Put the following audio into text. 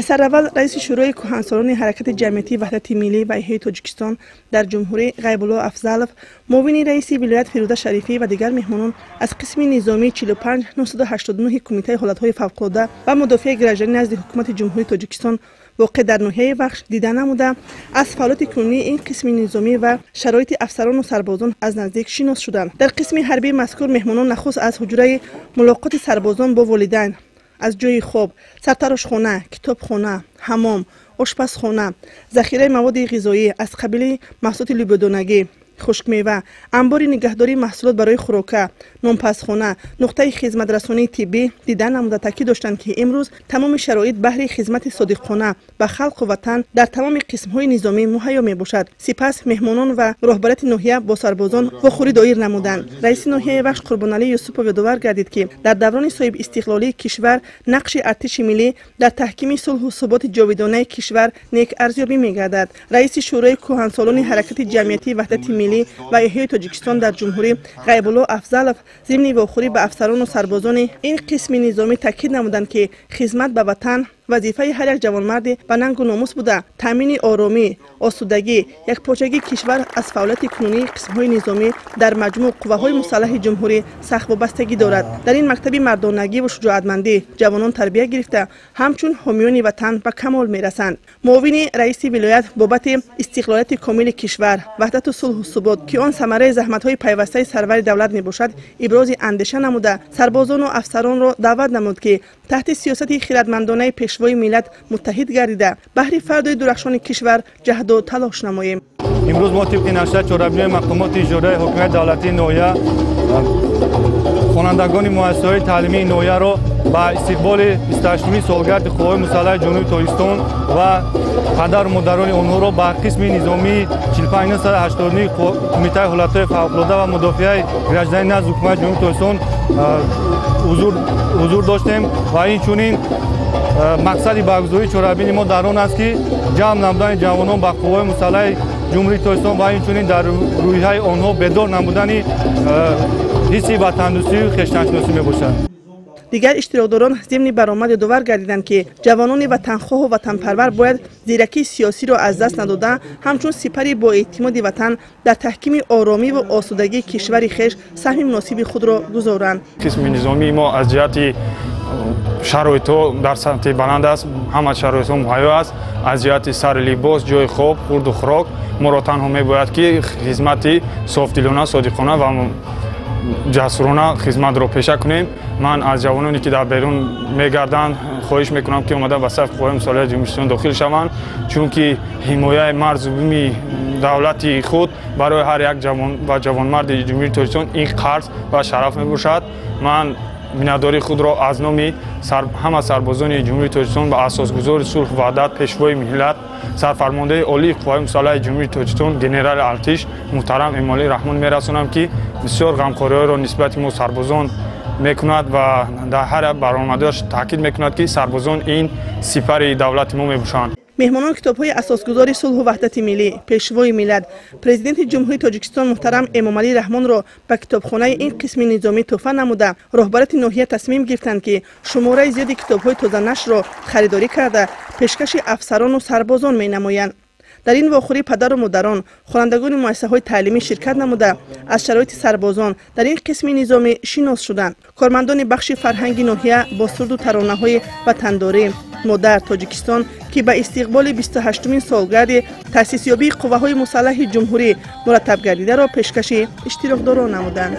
Сараввал раиси Шӯрои кӯҳансолони ҳаракати ҷамъиятии Ваҳдати миллӣ ва эҳёи Тоҷикистон дар ҷумҳурӣ Ғайбулло Афзалов, муовини раиси вилоят Фирӯза Шарифӣ ва дигар меҳмонон аз қисми низомии 45989 Кумитаи ҳолатҳои фавқулодда ва мудофиаи гражданӣ назди Ҳукумати Ҷумҳурии Тоҷикистон воқеъ дар ноҳияи Вахш дида намуда, аз фаъолияти кунунии ин қисми низомӣ ва шароити афсарону сарбозон аз наздик шинос шуданд. Дар қисми ҳарбии мазкур меҳмонон нахуст аз ҳуҷраи мулоқоти сарбозон бо волидайн, аз ҷойи хоб, сартарошхона, китобхона, ҳамом, ошпазхона, захираи маводи ғизоӣ аз қабили маҳсулоти лӯбиёдонагӣ, хушкмева, анбори нигаҳдории маҳсулот барои хӯрока, нонпазхона, нуқтаи хизматрасонии тиббӣ дида намуда, таъкид доштанд, ки имрӯз тамоми шароит баҳри хизмати содиқона ба халқу ватан дар тамоми қисмҳои низомӣ муҳайё мебошад. Сипас меҳмонон ва роҳбарияти ноҳия бо сарбозон вохӯрӣ доир намуданд. Раиси ноҳияи Вахш Қурбоналӣ Юсупов ёдовар гардид, ки дар даврони соҳибистиқлолии кишвар нақши артиши миллӣ дар таҳкими сулҳу суботи ҷовидонаи кишвар нек арзёбӣ мегардад. Раиси Шӯрои кӯҳансолони ҳаракати ҷамъиятии Ваҳдати миллӣ ва эҳёи Тоҷикистон дар ҷумҳурӣ Ғайбулло Афзалов зимни вохӯрӣ ба афсарону сарбозони ин қисми низомӣ таъкид намуданд, ки хизмат ба ватан вазифаи ҳар як ҷавонмарди ба нангу номус буда, таъмини оромӣ, осудагӣ, якпорчагии кишвар аз фаъолияти кунунии қисмҳои низомӣ, дар маҷмӯъ қувваҳои мусаллаҳи ҷумҳурӣ сахт вобастагӣ дорад. Дар ин мактаби мардонагиву шуҷоатмандӣ ҷавонон тарбия гирифта, ҳамчун ҳомиёни ватан ба камол мерасанд. Муовини раиси вилоят бобати истиқлолияти комили кишвар, ваҳдату сулҳу субот, ки он самараи заҳматҳои пайвастаи сарвари давлат мебошад, ибрози андеша намуда, сарбозону афсаронро даъват намуд, ки таҳти сиёсати хиратмандонаи пешвои миллат муттаҳид гардида, баҳри фардои дурахшони кишвар ҷаҳду талош намоем. Имрӯз мо тибқи нақшаи чорабиниҳои мақомоти иҷроияи ҳокимияти давлатии ноҳия хонандагони муассисаҳои таълимии ноҳияро ба истиқболи 28-уми солгарди Қувваҳои мусаллаҳи Ҷумҳурии Тоҷикистон ва падару модарони онҳоро ба қисми низомии 45989 Кумитаи ҳолатҳои фавқулодда ва мудофиаи гражданӣ назди Ҳукумати Ҷумҳурии Тоҷикистон ҳузур доштем ва инчунин мақсади баргузории чорабини мо дар он аст, ки ҷамъ намудани ҷавонон ба қувваҳои мусаллаҳи Ҷумҳурии Тоҷикистон ва инчунин дар рӯҳияи онҳо бедор намудани ҳисси ватандӯстию хештаншиносӣ мебошад. Дигар иштирокдорон зимни баромад ёдовар гардиданд, ки ҷавонони ватанхоҳу ватанпарвар бояд зиракии сиёсиро аз даст надода, ҳамчун сипари боэътимоди ватан дар таҳкими оромиву осудагии кишвари хеш саҳми муносиби худро гузоранд. Қисми низомии мо аз ҷиҳати шароитҳо дар сатҳи баланд аст, ҳама шароитҳо муҳайё аст. Аз ҷиҳати сари либос, ҷои хоб, хурду хӯрок моро танҳо мебояд, ки хизмати софдилона, содиқона ва ҷасурона хизматро пеша кунем. Ман аз ҷавононе, ки дар берун мегарданд, хоҳиш мекунам, ки омада ба сафи Қувваҳои мусаллаҳи Ҷумҳурии Тоҷикистон дохил шаванд, чунки ҳимояи марзу буми давлати худ барои ҳар як ҷавон ва ҷавонмарди Ҷумҳурии Тоҷикистон ин қарз ва шараф мебошад. Ман миннатдории худро аз номи ҳама сарбозони Ҷумҳурии Тоҷикистон ба асосгузори сулҳу ваҳдат, пешвои миллат, сарфармондаи олии Қувваҳои мусаллаҳи Ҷумҳурии Тоҷикистон генерали артиш муҳтарам Эмомалӣ Раҳмон мерасонам, ки бисёр ғамхориҳоро нисбати мо сарбозон мекунад ва дар ҳар як баромадаш таъкид мекунад, ки сарбозон ин сипари давлати мо мебошанд. Меҳмонон китобҳои асосгузори сулҳу ваҳдати миллӣ, пешвои миллат, Президенти Ҷумҳурии Тоҷикистон муҳтарам Эмомалӣ Раҳмонро ба китобхонаи ин қисми низомӣ тӯҳфа намуда, роҳбарияти ноҳия тасмим гирифтанд, ки шумораи зиёди китобҳои тозанашрро харидорӣ карда, пешкаши афсарону сарбозон менамоянд. Дар ин вохӯрӣ падару модарон, хонандагони муассисаҳои таълимӣ ширкат намуда, аз шароити сарбозон дар ин қисми низомӣ шинос шуданд. Кормандони бахши фарҳанги ноҳия бо сурду таронаҳои ватандорӣ, модар Тоҷикистон, ки ба истиқболи 28-умин солгарди таъсисёбии қувваҳои мусаллаҳи ҷумҳурӣ мураттаб гардидаро пешкаши иштирокдорон намуданд.